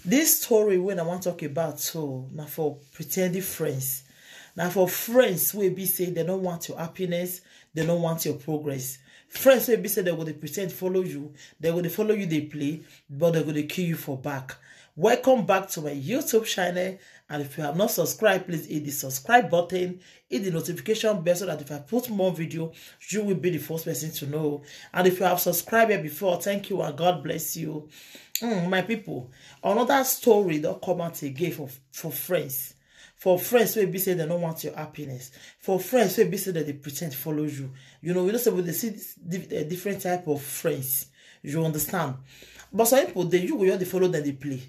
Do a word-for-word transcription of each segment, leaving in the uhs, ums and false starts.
This story when I want to talk about so now for pretending friends. Now for friends will be say they don't want your happiness, they don't want your progress. Friends will be say they will pretend follow you, they will follow you, they play, but they will kill you for back. Welcome back to my YouTube channel. And if you have not subscribed, please hit the subscribe button, hit the notification bell so that if I put more video, you will be the first person to know. And if you have subscribed before, thank you and God bless you. Mm, my people, another story that come out again for, for friends. For friends wey be say they don't want your happiness. For friends wey be say that they pretend follow you. You know, you know, so they see this di- uh, different type of friends. You understand? But some people, they you go just dey follow them, they play.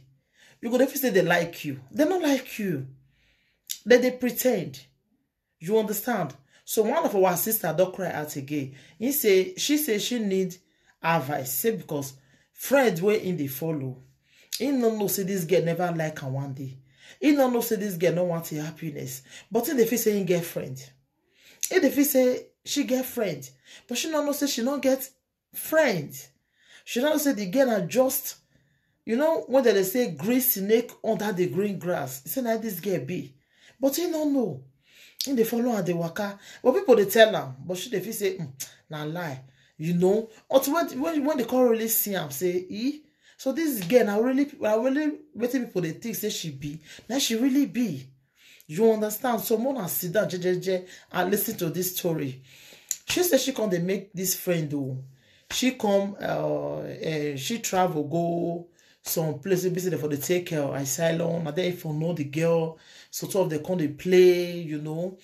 You go dey feel say they like you. They don't like you. They they pretend. You understand? So one of our sister don't cry out again. He say she say she need advice. Say because friends wey in dey follow, he no know say this girl never like her one day. He no know say this girl no want her happiness. But he dey feel say he get friend. He dey feel say she get friend, but she no know say she no get friend. She no know say the girl na just, you know, when they dey say green snake under the green grass. He say na this girl be, but he no know. He dey follow her dey waka, but people dey tell am, but she dey feel say mm, na lie. You know, until when when when they come really see am say e, so this girl na really na really wetin people dey think say she be, na she really be. You understand? So Mona sit down jejeje and listen to this story. She say she come dey make this friend o. She come uh, uh, she travel go some place wey be say dem for dey take care of asylum, and then if you know the girl, so two of them come dey play, you know.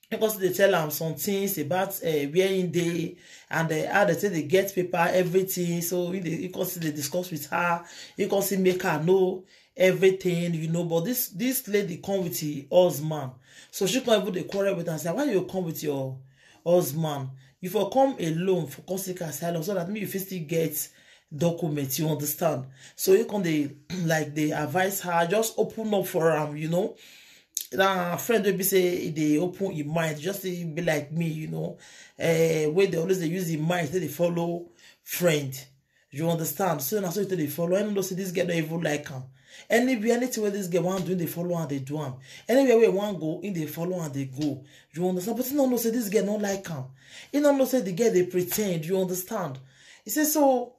He come still dey tell am some things about uh, where he dey and uh, how they take dey get paper, everything. So he dey he come still dey discuss with her. He come still make her know everything, you know. But this this lady come with her husband, so she come even dey quarrel with am say, "Why you come with your husband? You for come alone for come seek asylum so that me you fit still get document." You understand? So he come dey like dey advise her, just open up for am, you know. Na friend wey be say e dey open im mind, just say e be like me, you know, uh, wey dey always dey use im mind take dey follow friend. You understand? So na so e take dey follow. I no know say this girl no even like am. Anywhere, anything wey this girl wan do, he dey follow am dey do am. Anywhere wey he wan go, he dey follow am dey go. You understand? But he no know say this girl no like am. He no know say the girl dey pretend. You understand? He say so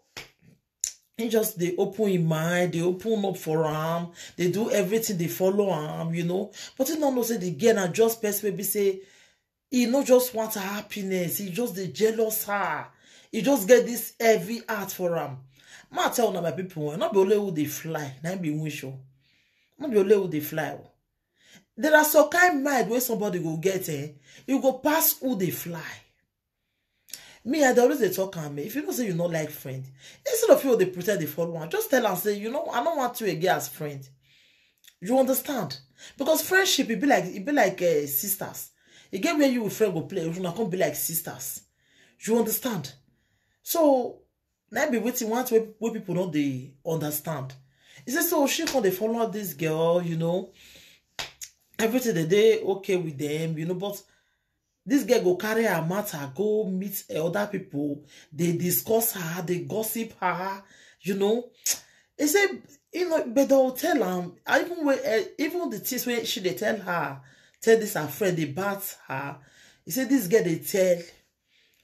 he just dey open him mind, dey open up for am, dey do everything, dey follow am, you know. But he no know say the girl na just person wey be say he no just want her happiness, he just dey jealous her. He just get this heavy heart for am. Ma tell una, my people, eh, no be only who dey fly na im be wish o. No be only who dey fly o. There are some kind mind wey somebody go get, eh, you go pass who dey fly. Me, I dey always dey talk am, eh, if you know say you no like friend, instead of you dey pretend dey follow am, just tell am say, you know, I no want you again as friend. You understand? Because friendship, e be like e be like uh, sisters. E get where you with friend go play, una come be like sisters. You understand? So na be wetin want wey wey people no dey understand. He say so she come dey follow this girl, you know. Everything dey dey okay with them, you know, but this girl go carry her matter go meet eh, other people. They discuss her, they gossip her, you know. He say, you know, but they'll tell am. I even when eh, even the things wey she dey tell her, tell this her friend dey bat her. He say this girl dey tell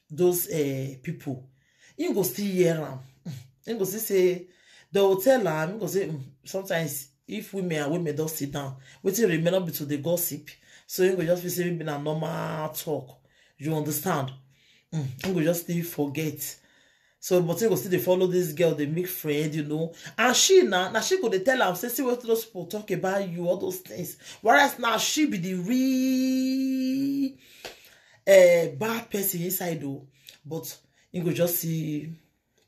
those uh, people. He go still hear am. He go still say, they will tell am. He go say mm, sometimes if women and women don't sit down, wetin remain not be to the gossip. So he go just be say maybe na normal talk. You understand? Mm, he go just still forget. So, but he go still dey follow this girl, they make friend, you know. And she now, now she go dey tell am say, see what those people talk about you, all those things. Whereas now she be the real uh, bad person inside though. But he go just see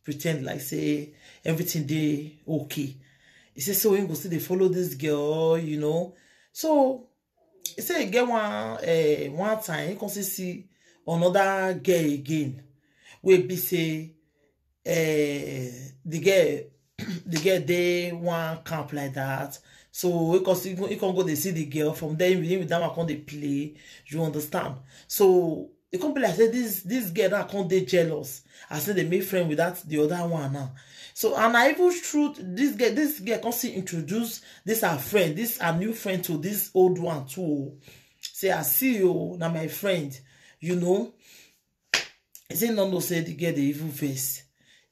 pretend like say everything dey okay. He say so he go still dey follow this girl, you know. So he say he get one uh, one time he come still see another girl again. Wey be say uh, the girl the girl dey one camp like that. So he come see he come go dey see the girl from there. Him with that one come dey play. You understand? So e come be like say this this girl now come dey jealous. I say they make friend with that the other one now. So, and I even shoot this girl, this girl come see introduce this her friend, this her new friend to this old one too. Say, "I see you, now my friend, you know." He say, "No, no," say the girl, they even vex.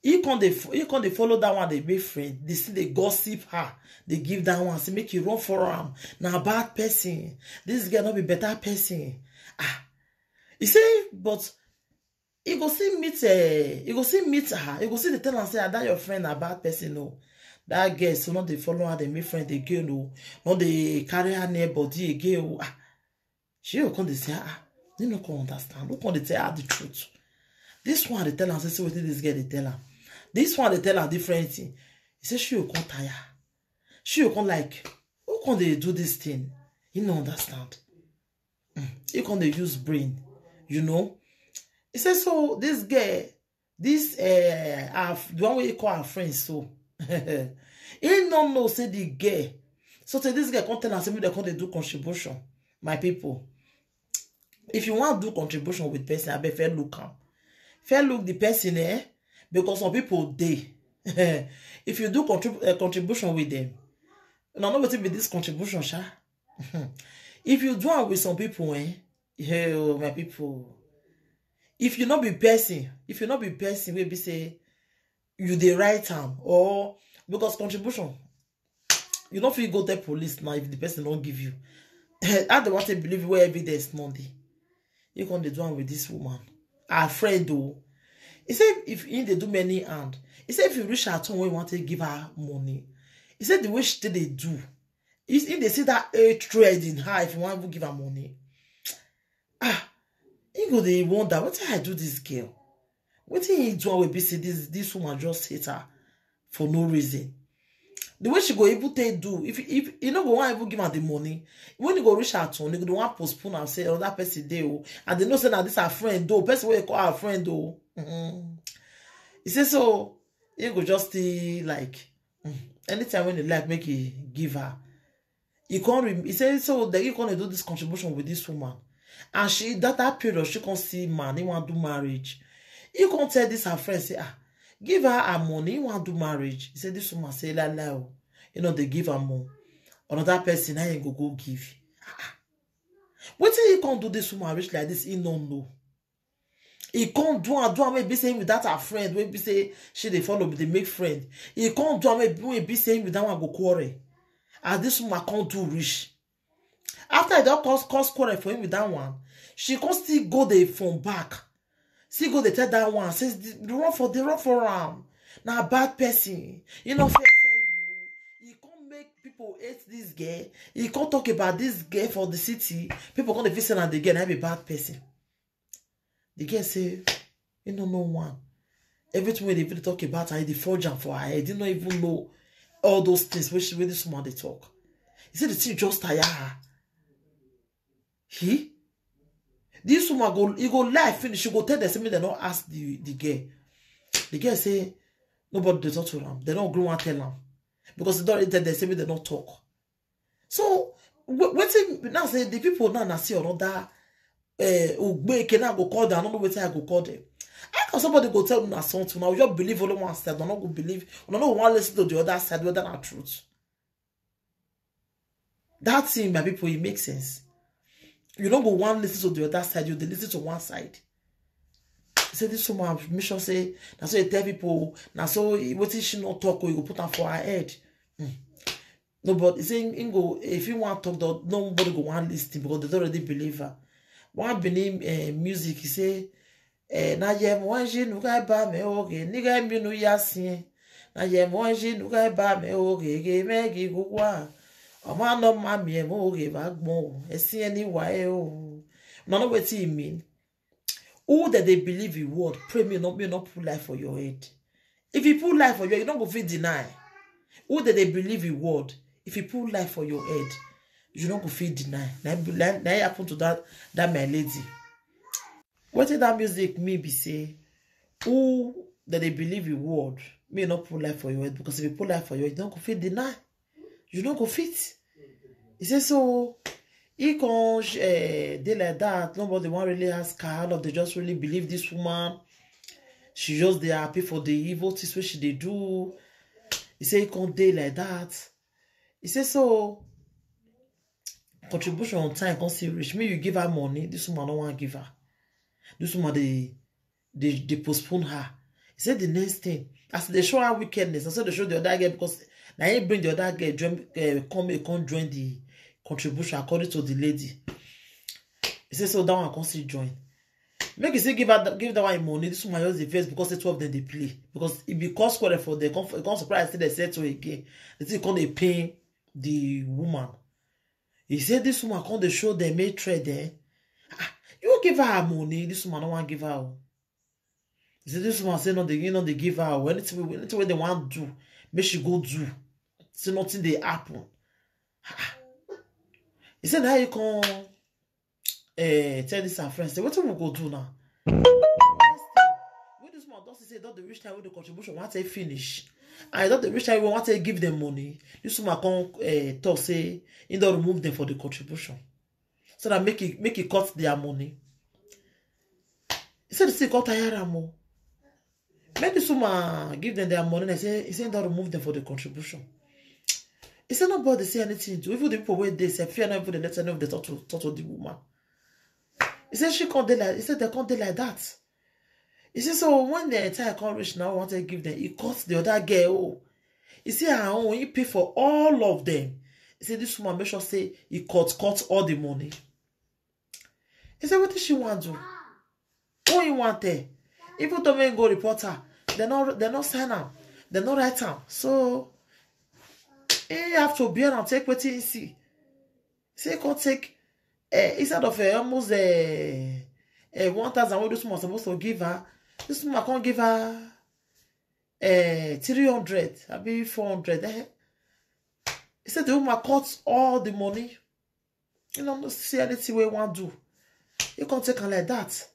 He come dey fo-, he come dey follow that one, they make friend. They see, they gossip her. They give that one, say, "Make you run for am. Now bad person. This girl not be better person." Ah, he say, but he go see meet, uh, he go see meet her. He go see the tell and say, "Ah, that your friend a bad person, no. That girl, so not they follow her, they make friend again, no. Not they carry her near body again, oh." Ah, she will come, they say, "Ah, you no come understand. Who come they tell her the truth?" This one, they tell her, say, "See what this girl, they tell her." This one, they tell her different thing. He say, she will come tire. She will come like, "Who come they do this thing?" He no understand. Mm. He come they use brain, you know. He say, so this girl, this, uh, our, the one we call our friend, so he no know, say the girl. So say this girl come tell her, say, "Me, they come they do contribution, my people." If you want to do contribution with person, I bet fair look am. Fair look the person, eh? Because some people, they, if you do contrib-, uh, contribution with them, now, no wetin be this contribution, sha. If you do am with some people, eh? Hey, oh, my people. If you not be person, if you not be person, we be say, you dey write am, or because contribution, you no fit go tell police now if the person don't give you. How they want to believe where evidence no dey? You come dey do am with this woman, our friend, oh. He said if he dey do many hand, he said if you reach her turn when you want to give her money, he said the way she take dey do, he, he dey see that hatred in her if you want to give her money. Ah, he go dey wonder, "What I do this girl? What he do am wey be say this, this woman just hate her for no reason?" The way she go even take do, if, if he no go want even give her the money, when he go reach her turn, he go want postpone and say another person dey, oh, and they know say na this her friend, though, person wey call her friend, though. Mm-hmm. He say so, he go just stay like, mm, anytime when he like, make he give her. He can't re-, he say so that he can't do this contribution with this woman. And she, that, that period, she can't see man, he want do marriage. He can't tell this her friend, say, "Ah, give her her money, he want do marriage." He said this woman say, "La, la, oh. You know, they give her more. Another person, I ain't go, go give." Ah, ah. Wetin he can't do this woman rich like this, he no know. He can't do and do and maybe say him with that her friend, maybe say she dey follow, they make friend. He can't do and maybe, maybe say him with that one go quarrel. As this woman can't do rich. After he don cause, cause quarrel for him with that one, she come still go dey from back. Still go dey tell that one, say, "Run for, they run for am. Na bad person. You know, fair tell you." He come make people hate this girl. He come talk about this girl for the city. People come dey feel say na the girl, na be bad person. The girl say, he no know one. Everything wey they even talk about her, he dey forge am for her head. He no even know all those things wey she, wey this woman dey talk. He said the thing just tire her. He? This woman go, he go lie finish. She go tell them, say, "Me, they no ask the, the girl." The girl say, nobody dey talk to am. They don't grow and tell am. Because they don't tell them, say, "Me, they don't talk." So, wh-, wetin now say the people now na see another, eh, Ugbeke now go call them. I don't know wetin I go call them. How can somebody go tell una something? Now you just believe only one side. Una no go believe. Una no want listen to the other side, whether na truth. That thing, my people, it makes sense. You no go want listen to the other side. You dey listen to one side. Say this woman mission say, na so they tell people, na so he, wetin she no talk, you go put am for her head. Hmm. Nobody say him go, if he want talk, though, nobody go want listen because they don't already believe her. One Benin, eh, music, he say, eh, "Na ye mo ji nuga ba me oge, niga mi nu ya sin. Na ye mo ji nuga ba me oge, ge me gi gugwa. Oma no ma mi mo oge ba gbon, e sin ni wa e o." No, no, wetin he mean? Who that they believe in word, pray me not, me not put life for your head. If you put life for your head, you don't go feel deny. Who that they believe in word, if you put life for your head, you don't go feel deny. Now, now, now happen to that, that my lady. What did that music me be say? Who that they believe in word, me not put life for your head, because if you put life for your head, you don't go feel deny. You don't go fit. He said so. He can, eh, dey like that. Nobody want really ask her. All of they just really believe this woman. She just dey happy for the evil things wey she dey do. He say he come dey like that. He say so contribution on time come see reach. Me, you give her money. This woman no wan give her. This woman dey dey dey postpone her. He said the next thing, as they show her wickedness, I said they show the other girl because now he bring the other girl join, uh, come come join the contribution according to the lady. He said so that one come still join. Make you say give her give that one money. This woman just the first because the two of them they play because it be cause quarrel for them. Come come surprise say they settle again. They still come they pay the woman. He said this woman come they show them make trade there. Ah, you give her her money. This woman don't want give her. He said this woman say no, they you know they give her or anything anything wey they want do, make she go do. Say nothing they happen. Ah. He said how you come uh, tell this her friend say wetin we go do now. Next thing, when this woman don see say don dey reach time wey the contribution wan take finish and e don dey reach time wey wan take give them money, this woman come uh, talk say he don remove them for the contribution so that make e make e cut their money. He said the thing come tire am o. Make this woman give them their money and say he say he don remove them for the contribution. He say nobody say anything to even the people wey dey sef fear no even dey let any of them talk to talk to the woman. He say she come dey like he say they come dey like that. He say so when the entire come reach now want to give them he cut the other girl o. He say her own he pay for all of them. He say this woman make sure say he cut cut all the money. He say wetin she wan do? Who he wan tell? Even though make go report her, they no they no sign am, they no write am. So he have to bear and take wetin he see. Say he come take uh, instead of uh, almost uh, uh, one thousand wey this woman suppose to give her, this woman come give her uh, three hundred abi four hundred. Eh? He said the woman cut all the money. You know, no see anything wey wan do. You come take am like that.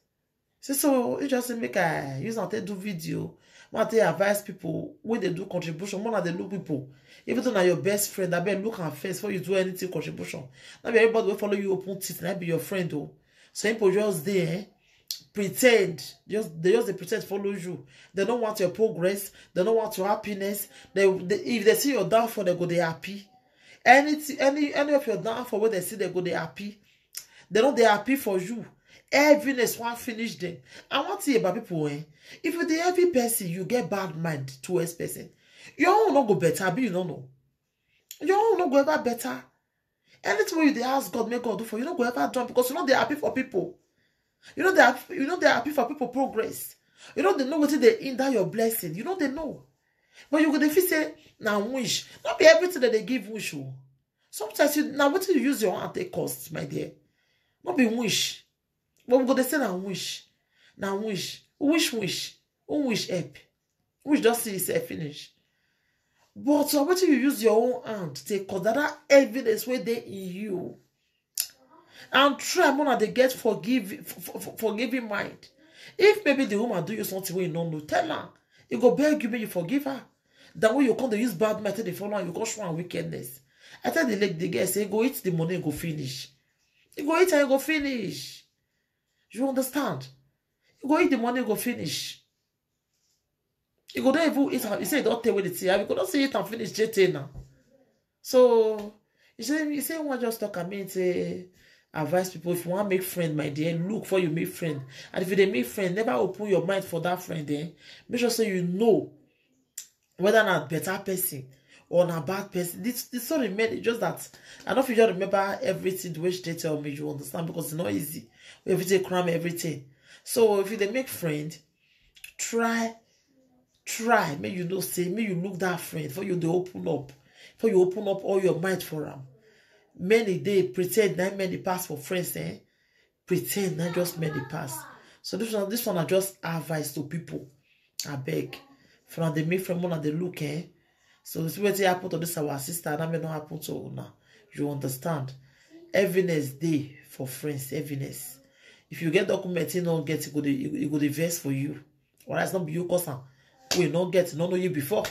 See, so you just say make I use am take do video. Make I take advise people wey dey do contribution. More na dey look people. Even though na your best friend, abeg look am first before you do anything contribution. No be everybody wey follow you open teeth na be your friend o. Some people just dey eh, pretend, just they just dey pretend follow you. They don't want your progress. They don't want your happiness. They, they if they see your downfall, they go they happy. Anything, any any of your downfall where they see they go they happy. They don't they happy for you. Heaviness won't finish them. I want to hear about people eh. If you the heavy person, you get bad mind towards person. Your own not go better, be you don't know. Your own not go ever better. Anything wey you dey ask God make God do for you, you no go ever do am because you no dey happy for people. You no dey happy, you no dey happy for people progress. You no dey know wetin dey hinder your blessing. You no dey know. But you go dey feel say na wish. No be everything that they give wish o. Sometimes you na wetin you use your hand take cost, my dear. No be wish. But we go dey say na wish. Na wish. Wish wish. Who wish help? Wish just see himself finish. But uh, wetin you use your own hand take cause that, that evidence wey dey in you and try more na dey get forgive for, for, forgiving mind. If maybe the woman do you something wey you no know, tell am. E go beg you make you forgive her. Than when you come dey use bad mind take dey follow am, you come show am wickedness. I tell the lady, the girl say go eat the money, e go finish. E go eat and e go finish. You understand? E go eat the money, e go finish. E go don even eat am. He say e don tey wey the thing. I go don say eat am finish, J T now. So he say he say one just talk am mean say advise people if you wan make friend, my dear, look for you make friend. And if you dey make friend, never open your mind for that friend. Eh? Make sure say you know whether na better person or na bad person. This this story made it just that I don't feel remember everything the way she dey tell me. You understand because it's not easy. We have to cram everything. So if you dey make friend, try try make you know say make you look that friend for you dey open up, for you open up all your mind for am. Many dey pretend na many pass for friends eh. Pretend na just many pass. So this one this one na just advice to people. Abeg, if una dey make friend una dey look eh. So see wetin happen to this our sister na may not happen to una. You understand? Heaviness dey for friends, heaviness. If you get document you no get, e go dey e go dey vex for you. Or else no be you cause am. We no get no know you before.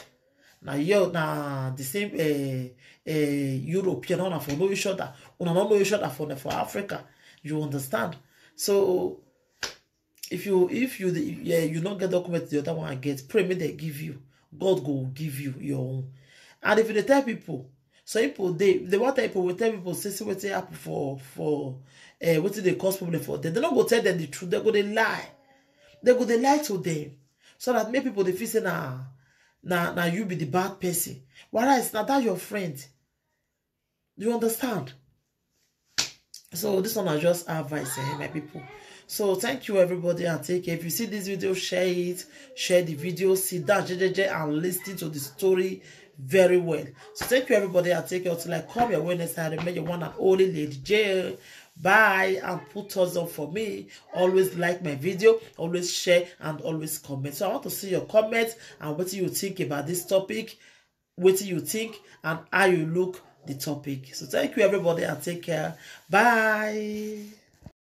Na you na the same uh, uh, European una for know each other. Una no know each other for for Africa. You understand? So If you if you dey- yeah, you no get document, the other one get, pray make dem give you. God go give you your own. And if you dey tell people, some people dey they want tell people will tell people say see wetin happen for for uh, wetin dey cause problem for them. They no go tell them the truth. They go dey lie. They go dey lie to them so that make people dey feel say na na na you be the bad person. Whereas na that your friend. You understand? So this one is just advice, eh, my people. So thank you, everybody, and take care. If you see this video, share it, share the video, sit down, J J J, and listen to the story very well. So thank you, everybody, and take care until I come your way next time. Remember your one and only Lady J. Bye, and put thumbs up for me. Always like my video, always share, and always comment. So I want to see your comments and what you think about this topic, what you think, and how you look the topic. So thank you, everybody, and take care. Bye.